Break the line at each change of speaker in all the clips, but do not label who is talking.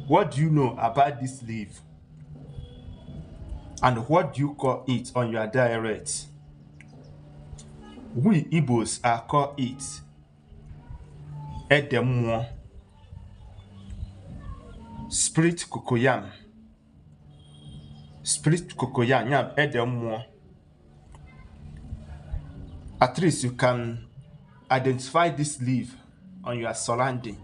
What do you know about this leaf? And what do you call it on your dialect? We Igbos are call it ede mmụọ, spirit cocoyam, spirit cocoyam, ya ede mmụọ. At least you can identify this leaf on your surrounding.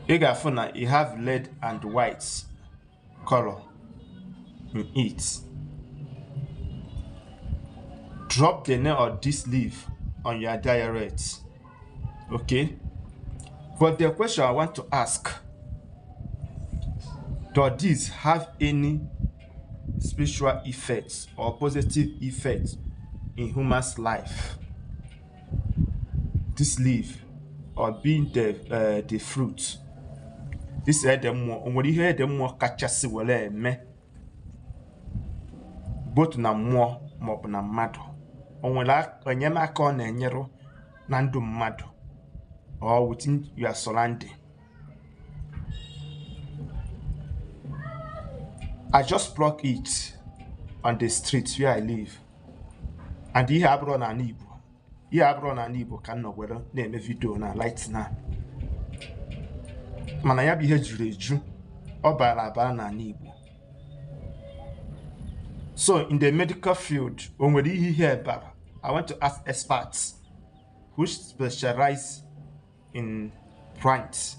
Ị ga-afụ na it have red and white color in it. Drop the name of this leaf on your dialect. Okay? But the question I want to ask, does this have any spiritual effects or positive effects in human's life? This leaf or being the fruit. This ede mmụọ, o nwere ihe ede mmụọ kachasị were eme both na mmụọ maọbụ na mmadụ? O nwere enyemaka ọ na-enyerụ na ndụ mmadụ or within your surrounding? I just pluck it on the street where I live. And ihe abụrụ n'ala Igbo, ihe abụrụ n'ala Igbo ka m nọ were na-eme vidio na light na. Mana ya bụ ihe juru eju, ọ bara abara n'ala Igbo. So in the medical field, o nwere ihe ihe bara? I want to ask experts who specialize in plants.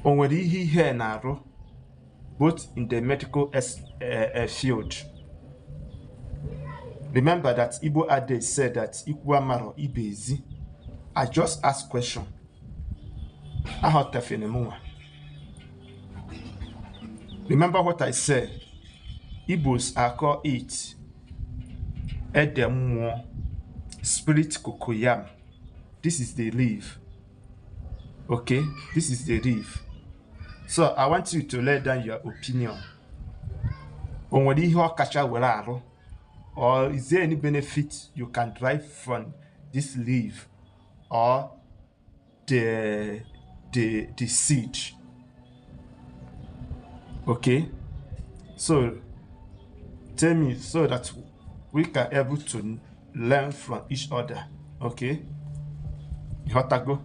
O nwere ihe ihe na-arụ both in the medical field? Remember that Igbo adage said that Ikwu amaro ibe ezi. I just ask question. Aghọtafere m nwa. Remember what I said. Igbos are called it ede mmụọ, spirit cocoyam. This is the leaf. Okay, this is the leaf. So I want you to lay down your opinion. O nwere ihe ọ kacha were arụ? Or is there any benefit you can derive from this leaf or the seed? Okay, so tell me so that we can able to learn from each other. Okay, Ịghọtago?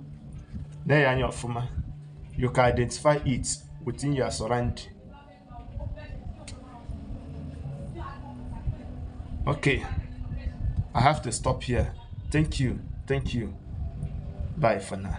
Nee ya anya ọfụma. You can identify it within your surrounding. Okay, I have to stop here. Thank you. Thank you. Bye for now.